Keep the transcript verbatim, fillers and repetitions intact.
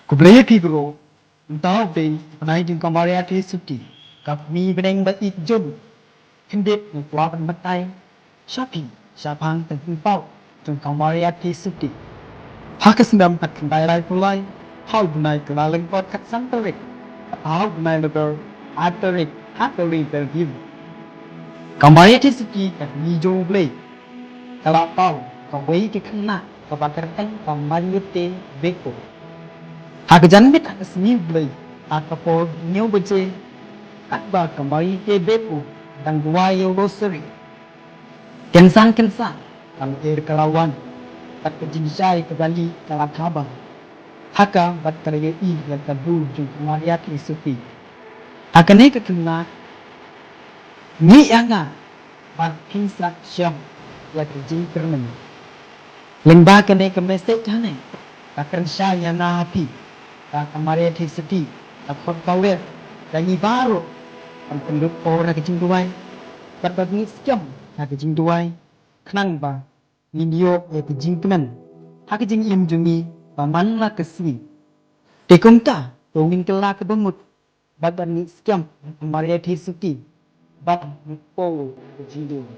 Khublei ïa phi bro. Mynta u dei u bnai jong ka Maria Theisotti, ka kmie bneng ba ïeit jong ngi. Khyndiat nga kwah ban batai sha phi shaphang ka jingpau jong ka Maria Theisotti. Ha ka snem khatkhyndai laiphew lai, ha u bnai Kyllalyngkot khatsan tarik, ha u bnai November ar tarik, ha ka ri Belgium. Ka Maria Theisotti ka kmie jong u Blei ka la pau kawei ka khynnah kaba kyrteng ka Mariette Beko. Ha ka janmiet ha ka sngi U Blei, ha ka por hynñiew baje, katba ka Mariette Beko dang duwai ïa u Rosary, kynsan kynsan ka lyer ka la wan, bad ka jingshai kaba lieh ka la kha bha ha ka, bad ka la ïohi ïa ka dur jong ka Maria Theisotti. Ha kane ka khynnah ngi ïa nga bad phi sa shem ïa ka jingkyrmen. Lyngba kane ka message hangne, ka kren shai ïa nga ha phi, ka, ka Maria Theisotti, ka khot ka wer ïa ngi baroh ban pynlut por ha ka jingduwai bad ban mih skhem ha ka jingduwai, khnang ba ngin ïoh ïa ka jingkmen ha ka jingim jong ngi ba man la ka sngi. Te kumta to ngin kylla kaba mut bad ban mih skhem ha ka Maria Theisotti bad ban pynlut por ha ka jingduwai.